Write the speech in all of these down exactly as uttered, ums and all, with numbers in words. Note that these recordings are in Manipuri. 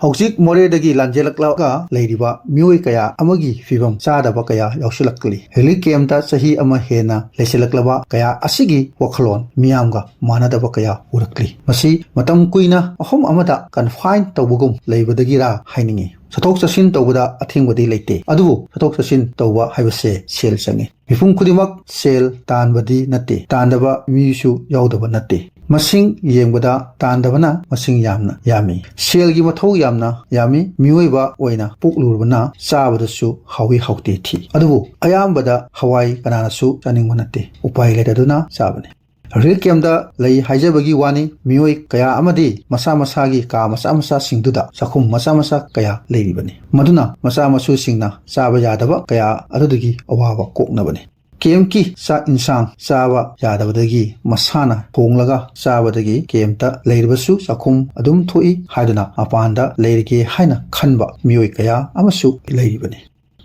ꯍꯧꯖꯤꯛ ꯃꯣꯔꯦꯗꯒꯤ ꯂꯥꯟꯖꯦꯜꯂꯛꯂꯒ ꯂꯩꯔꯤꯕ ꯃꯤꯑꯣꯏ ꯀꯌꯥ ꯑꯃꯒꯤ ꯐꯤꯕꯝ ꯆꯥꯗꯕ ꯀꯌꯥ ꯌꯥꯎꯁꯤꯜꯂꯛꯂꯤ꯫ ꯔꯤꯂꯤꯐ ꯀꯦꯝꯞꯇ ꯆꯍꯤ ꯑꯃ ꯍꯦꯟꯅ ꯂꯩꯁꯤꯜꯂꯛꯂꯕ ꯀꯌꯥ ꯑꯁꯤꯒꯤ ꯋꯥꯈꯜꯂꯣꯟ ꯃꯤꯌꯥꯝꯒ ꯃꯥꯟꯅꯗꯕ ꯀꯌꯥ ꯎꯔꯛꯂꯤ꯫ ꯃꯁꯤ ꯃꯇꯝ ꯀꯨꯏꯅ ꯃꯐꯝ ꯑꯃꯗ ꯀꯟꯐꯥꯏꯟ ꯇꯧꯕꯒꯨꯝ ꯂꯩꯕꯗꯒꯤꯔꯥ ꯍꯥꯏꯅꯤꯡꯏ꯫ ꯆꯠꯊꯣꯛ ꯆꯠꯁꯤꯟ ꯇꯧꯕꯗ ꯑꯊꯤꯡꯕꯗꯤ ꯂꯩꯇꯦ, ꯑꯗꯨꯕꯨ ꯆꯠꯊꯣꯛ ꯆꯠꯁꯤꯟ ꯇꯧꯕ ꯍꯥꯏꯕꯁꯦ ꯁꯦꯜ ꯆꯪꯏ꯫ ꯃꯤꯄꯨꯝ ꯈꯨꯗꯤꯡꯃꯛ ꯁꯦꯜ ꯇꯥꯟꯕꯗꯤ ꯅꯠꯇꯦ, ꯇꯥꯟꯗꯕ ꯃꯤꯁꯨ ꯌꯥꯎꯗꯕ ꯅꯠꯇꯦ꯫ ꯃꯁꯤꯡ ꯌꯦꯡꯕꯗ ꯇꯥꯟꯗꯕꯅ ꯃꯁꯤꯡ ꯌꯥꯝꯅ ꯌꯥꯝꯃꯤ꯫ ꯁꯦꯜꯒꯤ ꯃꯊꯧ ꯌꯥꯝꯅ ꯌꯥꯝꯃꯤ꯫ ꯃꯤꯑꯣꯏꯕ ꯑꯣꯏꯅ ꯄꯣꯛꯂꯨꯔꯕꯅ ꯆꯥꯕꯗꯁꯨ ꯍꯥꯎꯏ ꯍꯥꯎꯇꯦ ꯊꯤ꯫ ꯑꯗꯨꯕꯨ ꯑꯌꯥꯝꯕꯗ ꯍꯋꯥꯏ ꯀꯅꯥꯅꯁꯨ ꯆꯥꯅꯤꯡꯕ ꯅꯠꯇꯦ, ꯎꯄꯥꯏ ꯂꯩꯇꯗꯨꯅ ꯆꯥꯕꯅꯤ꯫ ꯔꯤꯂꯤꯐ ꯀꯦꯝꯞꯇ ꯂꯩ ꯍꯥꯏꯖꯕꯒꯤ ꯋꯥꯅꯤ, ꯃꯤꯑꯣꯏ ꯀꯌꯥ ꯑꯃꯗꯤ ꯃꯁꯥ ꯃꯁꯥꯒꯤ ꯀꯥ ꯃꯆꯥ ꯃꯆꯥꯁꯤꯡꯗꯨꯗ ꯆꯥꯛꯈꯨꯝ ꯃꯆꯥ ꯃꯆꯥ ꯀꯌꯥ ꯂꯩꯔꯤꯕꯅꯤ꯫ ꯃꯗꯨꯅ ꯃꯆꯥ ꯃꯁꯨꯁꯤꯡꯅ ꯆꯥꯕ ꯌꯥꯗꯕ ꯀꯌꯥ ꯑꯗꯨꯗꯒꯤ ꯑꯋꯥꯕ ꯀꯣꯛꯅꯕꯅꯤ꯫ ꯀꯦꯝꯞꯀꯤ ꯆꯥꯛ ꯏꯟꯁꯥꯡ ꯆꯥꯕ ꯌꯥꯗꯕꯗꯒꯤ ꯃꯁꯥꯅ ꯊꯣꯡꯂꯒ ꯆꯥꯕꯗꯒꯤ ꯀꯦꯝꯞꯇ ꯂꯩꯔꯕꯁꯨ ꯆꯥꯛꯈꯨꯝ ꯑꯗꯨꯝ ꯊꯣꯛꯏ ꯍꯥꯏꯗꯨꯅ ꯃꯄꯥꯟꯗ ꯂꯩꯔꯒꯦ ꯍꯥꯏꯅ ꯈꯟꯕ ꯃꯤꯑꯣꯏ ꯀꯌꯥ ꯑꯃꯁꯨ ꯂꯩꯔꯤꯕꯅꯤ꯫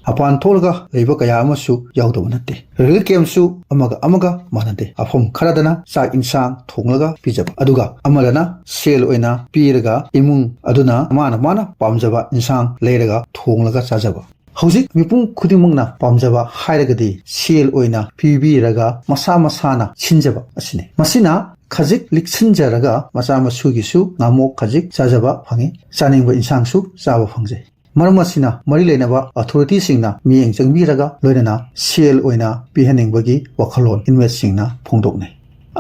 ꯃꯄꯥꯟ ꯊꯣꯛꯂꯒ ꯂꯩꯕ ꯀꯌꯥ ꯑꯃꯁꯨ ꯌꯥꯎꯗꯕ ꯅꯠꯇꯦ꯫ ꯔꯤꯂꯤꯐ ꯀꯦꯝꯞꯁꯨ ꯑꯃꯒ ꯑꯃꯒ ꯃꯥꯟꯅꯗꯦ꯫ ꯃꯐꯝ ꯈꯔꯗꯅ ꯆꯥꯛ ꯏꯟꯁꯥꯡ ꯊꯣꯡꯂꯒ ꯄꯤꯖꯕ, ꯑꯗꯨꯒ ꯑꯃꯗꯅ ꯁꯦꯜ ꯑꯣꯏꯅ ꯄꯤꯔꯒ ꯏꯃꯨꯡ ꯑꯗꯨꯅ ꯃꯥꯅ ꯃꯥꯅ ꯄꯥꯝꯖꯕ ꯏꯟꯁꯥꯡ ꯂꯩꯔꯒ ꯊꯣꯡꯂꯒ ꯆꯥꯖꯕ꯫ ꯍꯧꯖꯤꯛ ꯃꯤꯄꯨꯝ ꯈꯨꯗꯤꯡꯃꯛꯅ ꯄꯥꯝꯖꯕ ꯍꯥꯏꯔꯒꯗꯤ ꯁꯦꯜ ꯑꯣꯏꯅ ꯄꯤꯕꯤꯔꯒ ꯃꯁꯥ ꯃꯁꯥꯅ ꯁꯤꯟꯖꯕ ꯑꯁꯤꯅꯤ꯫ ꯃꯁꯤꯅ ꯈꯖꯤꯛ ꯂꯤꯛꯁꯤꯟꯖꯔꯒ ꯃꯆꯥ ꯃꯁꯨꯒꯤꯁꯨ ꯉꯥꯃꯣꯛ ꯈꯖꯤꯛ ꯆꯥꯖꯕ ꯐꯪꯏ, ꯆꯥꯅꯤꯡꯕ ꯏꯟꯁꯥꯡꯁꯨ ꯆꯥꯕ ꯐꯪꯖꯩ꯫ ꯃꯔꯝ ꯑꯁꯤꯅ ꯃꯔꯤ ꯂꯩꯅꯕ ꯑꯣꯊꯣꯔꯤꯇꯤꯁꯤꯡꯅ ꯃꯤꯠꯌꯦꯡ ꯆꯪꯕꯤꯔꯒ ꯂꯣꯏꯅꯅ ꯁꯦꯜ ꯑꯣꯏꯅ ꯄꯤꯍꯟꯅꯤꯡꯕꯒꯤ ꯋꯥꯈꯜꯂꯣꯟ ꯏꯟꯃꯦꯠꯁꯤꯡꯅ ꯐꯣꯡꯗꯣꯛꯅꯩ꯫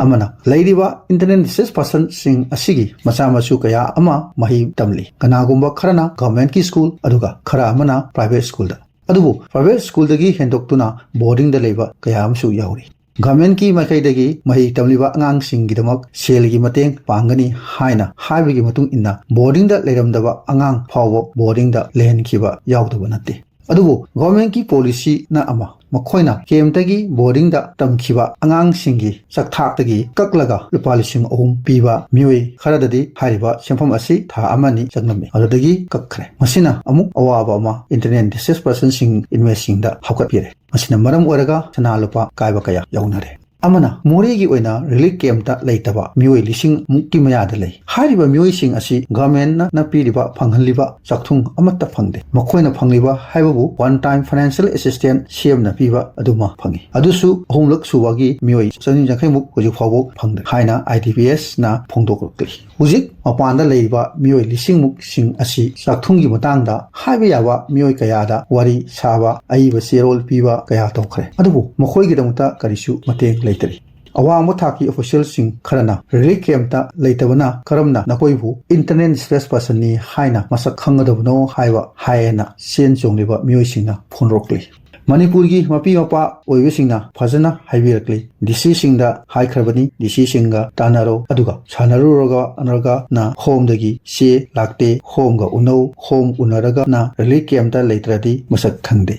ꯑꯃꯅ, ꯂꯩꯔꯤꯕ ꯏꯟꯇꯔꯅꯦꯜ ꯗꯤꯁꯦꯁ ꯄꯥꯔꯁꯟꯁꯤꯡ ꯑꯁꯤꯒꯤ ꯃꯆꯥ ꯃꯁꯨ ꯀꯌꯥ ꯑꯃ ꯃꯍꯩ ꯇꯝꯂꯤ꯫ ꯀꯅꯥꯒꯨꯝꯕ ꯈꯔꯅ ꯒꯚꯔꯟꯃꯦꯟꯠꯀꯤ ꯁ꯭ꯀꯨꯜ, ꯑꯗꯨꯒ ꯈꯔ ꯑꯃꯅ ꯄ꯭ꯔꯥꯏꯚꯦꯠ ꯁ꯭ꯀꯨꯜꯗ꯫ ꯑꯗꯨꯕꯨ ꯄ꯭ꯔꯥꯏꯚꯦꯠ ꯁ꯭ꯀꯨꯜꯗꯒꯤ ꯍꯦꯟꯗꯣꯛꯇꯨꯅ ꯕꯣꯔꯗꯤꯡꯗ ꯂꯩꯕ ꯀꯌꯥ ꯑꯃꯁꯨ ꯌꯥꯎꯔꯤ꯫ ꯒꯚꯔꯟꯃꯦꯟꯠꯀꯤ ꯃꯥꯏꯀꯩꯗꯒꯤ ꯃꯍꯩ ꯇꯝꯂꯤꯕ ꯑꯉꯥꯡꯁꯤꯡꯒꯤꯗꯃꯛ ꯁꯦꯜꯒꯤ ꯃꯇꯦꯡ ꯄꯥꯡꯒꯅꯤ ꯍꯥꯏꯅ ꯍꯥꯏꯕꯒꯤ ꯃꯇꯨꯡ ꯏꯟꯅ ꯕꯣꯔꯗꯤꯡꯗ ꯂꯩꯔꯝꯗꯕ ꯑꯉꯥꯡ ꯐꯥꯎꯕ ꯕꯣꯔꯗꯤꯡꯗ ꯂꯩꯍꯟꯈꯤꯕ ꯌꯥꯎꯗꯕ ꯅꯠꯇꯦ꯫ ꯑꯗꯨꯕꯨ ꯒꯚꯔꯟꯃꯦꯟꯠꯀꯤ ꯄꯣꯂꯤꯁꯤꯅ ꯑꯃ, ꯃꯈꯣꯏꯅ ꯀꯦꯝꯞꯇꯒꯤ ꯕꯣꯔꯗꯤꯡꯗ ꯇꯝꯈꯤꯕ ꯑꯉꯥꯡꯁꯤꯡꯒꯤ ꯆꯥꯛꯊꯥꯛꯇꯒꯤ ꯀꯛꯂꯒ ꯂꯨꯄꯥ ꯂꯤꯁꯤꯡ ꯑꯍꯨꯝ ꯄꯤꯕ ꯃꯤꯑꯣꯏ ꯈꯔꯗꯗꯤ ꯍꯥꯏꯔꯤꯕ ꯁꯦꯟꯐꯝ ꯑꯁꯤ ꯊꯥ ꯑꯃꯅꯤ ꯆꯪꯂꯝꯃꯤ, ꯑꯗꯨꯗꯒꯤ ꯀꯛꯈ꯭ꯔꯦ꯫ ꯃꯁꯤꯅ ꯑꯃꯨꯛ ꯑꯋꯥꯕ ꯑꯃ ꯏꯟꯇꯔꯅꯦꯜ ꯗꯤꯁꯦꯁ ꯄꯥꯔꯁꯟꯁꯤꯡ, ꯏꯟꯃꯦꯠꯁꯤꯡꯗ ꯍꯧꯒꯠꯄꯤꯔꯦ꯫ ꯃꯁꯤꯅ ꯃꯔꯝ ꯑꯣꯏꯔꯒ ꯁꯅꯥ ꯂꯨꯄꯥ ꯀꯥꯏꯕ ꯀꯌꯥ ꯌꯥꯎꯅꯔꯦ꯫ ꯑꯃꯅ, ꯃꯣꯔꯦꯒꯤ ꯑꯣꯏꯅ ꯔꯤꯂꯤꯐ ꯀꯦꯝꯞꯇ ꯂꯩꯇꯕ ꯃꯤꯑꯣꯏ ꯂꯤꯁꯤꯡ ꯃꯨꯛꯀꯤ ꯃꯌꯥꯗ ꯂꯩ꯫ ꯍꯥꯏꯔꯤꯕ ꯃꯤꯑꯣꯏꯁꯤꯡ ꯑꯁꯤ ꯒꯚꯔꯟꯃꯦꯟꯠꯅ ꯄꯤꯔꯤꯕ ꯐꯪꯍꯜꯂꯤꯕ ꯆꯥꯛꯊꯨꯡ ꯑꯃꯠꯇ ꯐꯪꯗꯦ꯫ ꯃꯈꯣꯏꯅ ꯐꯪꯂꯤꯕ ꯍꯥꯏꯕꯕꯨ ꯋꯥꯟ ꯇꯥꯏꯝ ꯐꯥꯏꯅꯥꯟꯁꯤꯌꯦꯜ ꯑꯦꯁꯤꯁꯇꯦꯟꯁ ꯁꯤ ꯑꯦꯝꯅ ꯄꯤꯕ ꯑꯗꯨꯃ ꯐꯪꯏ꯫ ꯑꯗꯨꯁꯨ ꯑꯍꯨꯝꯂꯛ ꯁꯨꯕꯒꯤ ꯃꯤꯑꯣꯏ ꯆꯅꯤ ꯌꯥꯡꯈꯩꯃꯨꯛ ꯍꯧꯖꯤꯛ ꯐꯥꯎꯕ ꯐꯪꯗ꯭ꯔꯤ ꯍꯥꯏꯅ ꯑꯥꯏ ꯗꯤ ꯕꯤ ꯑꯦꯁꯅ ꯐꯣꯡꯗꯣꯛꯂꯛꯂꯤ꯫ ꯍꯧꯖꯤꯛ ꯃꯄꯥꯟꯗ ꯂꯩꯔꯤꯕ ꯃꯤꯑꯣꯏ ꯂꯤꯁꯤꯡꯃꯨꯛꯁꯤꯡ ꯑꯁꯤ ꯆꯥꯛꯊꯨꯡꯒꯤ ꯃꯇꯥꯡꯗ ꯍꯥꯏꯕ ꯌꯥꯕ ꯃꯤꯑꯣꯏ ꯀꯌꯥꯗ ꯋꯥꯔꯤ ꯁꯥꯕ, ꯑꯏꯕ ꯆꯦꯔꯣꯜ ꯄꯤꯕ ꯀꯌꯥ ꯇꯧꯈ꯭ꯔꯦ꯫ ꯑꯗꯨꯕꯨ ꯃꯈꯣꯏꯒꯤꯗꯃꯛꯇ ꯀꯔꯤꯁꯨ ꯃꯇꯦꯡ ꯂꯩꯇꯔꯤ꯫ ꯑꯋꯥꯡꯕ ꯊꯥꯛꯀꯤ ꯑꯣꯐꯤꯁꯤꯌꯦꯜꯁꯤꯡ ꯈꯔꯅ ꯔꯤꯂꯤꯐ ꯀꯦꯝꯞꯇ ꯂꯩꯇꯕꯅ ꯀꯔꯝꯅ ꯅꯈꯣꯏꯕꯨ ꯏꯟꯇꯔꯅꯦꯜ ꯗꯤꯁꯄ꯭ꯂꯦꯁ ꯄꯔꯁꯟꯅꯤ ꯍꯥꯏꯅ ꯃꯁꯛ ꯈꯪꯒꯗꯕꯅꯣ ꯍꯥꯏꯕ ꯍꯥꯏꯅ ꯆꯦꯟ ꯆꯣꯡꯂꯤꯕ ꯃꯤꯑꯣꯏꯁꯤꯡꯅ ꯐꯣꯡꯗꯣꯔꯛꯂꯤ꯫ ꯃꯅꯤꯄꯨꯔꯒꯤ ꯃꯄꯤ ꯃꯄꯥ ꯑꯣꯏꯕꯁꯤꯡꯅ ꯐꯖꯅ ꯍꯥꯏꯕꯤꯔꯛꯂꯤ꯫ ꯗꯤ ꯁꯤꯁꯤꯡꯗ ꯍꯥꯏꯈ꯭ꯔꯕꯅꯤ, ꯗꯤ ꯁꯤꯁꯤꯡꯒ ꯇꯥꯟꯅꯔꯣ, ꯑꯗꯨꯒ ꯁꯥꯟꯅꯔꯨꯔꯒ ꯅ ꯍꯣꯝꯗꯒꯤ ꯆꯦ ꯂꯥꯛꯇꯦ, ꯍꯣꯝꯒ ꯎꯅꯧ, ꯍꯣꯝ ꯎꯅꯔꯒꯅ ꯔꯤꯂꯤꯐ ꯀꯦꯝꯞꯇ ꯂꯩꯇ꯭ꯔꯗꯤ ꯃꯁꯛ ꯈꯪꯗꯦ꯫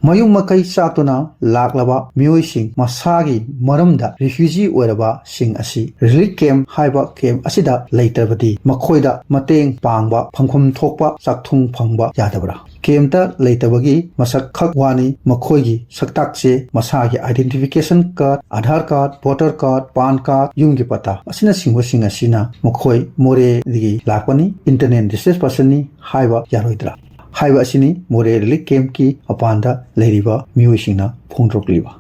ꯃꯌꯨꯝ ꯃꯀꯩ ꯆꯥꯛꯇꯨꯅ ꯂꯥꯛꯂꯕ ꯃꯤꯑꯣꯏꯁꯤꯡ ꯃꯁꯥꯒꯤ ꯃꯔꯝꯗ ꯔꯤꯐ꯭ꯌꯨꯖꯤ ꯑꯣꯏꯔꯕꯁꯤꯡ ꯑꯁꯤ ꯔꯤꯂꯤꯐ ꯀꯦꯝꯞ ꯍꯥꯏꯕ ꯀꯦꯝꯞ ꯑꯁꯤꯗ ꯂꯩꯇ꯭ꯔꯕꯗꯤ ꯃꯈꯣꯏꯗ ꯃꯇꯦꯡ ꯄꯥꯡꯕ ꯐꯪꯐꯝ ꯊꯣꯛꯄ ꯆꯥꯛꯊꯨꯡ ꯐꯪꯕ ꯌꯥꯗꯕ꯭ꯔꯥ? ꯀꯦꯝꯞꯇ ꯂꯩꯇꯕꯒꯤ ꯃꯁꯛ ꯈꯛ ꯋꯥꯅꯤ, ꯃꯈꯣꯏꯒꯤ ꯁꯛꯇꯥꯛꯁꯦ ꯃꯁꯥꯒꯤ identification card, Aadhaar card, voter card, PAN card, ꯌꯨꯝꯒꯤ ꯄꯇꯥ ꯑꯁꯤꯅꯆꯤꯡꯕꯁꯤꯡ ꯑꯁꯤꯅ ꯃꯈꯣꯏ ꯃꯣꯔꯦꯗꯒꯤ ꯂꯥꯛꯄꯅꯤ, ꯏꯟꯇꯔꯅꯦꯜ ꯗꯤꯁꯄ꯭ꯂꯦꯁ ꯄꯔꯁꯟꯅꯤ ꯍꯥꯏꯕ ꯌꯥꯔꯣꯏꯗ꯭ꯔꯥ? ꯍꯥꯏꯕ ꯑꯁꯤꯅꯤ ꯃꯣꯔꯦ ꯔꯤꯂꯤꯐ ꯀꯦꯝꯞꯀꯤ ꯃꯄꯥꯟꯗ ꯂꯩꯔꯤꯕ ꯃꯤꯑꯣꯏꯁꯤꯡꯅ ꯐꯣꯡꯗꯣꯔꯛꯂꯤꯕ꯫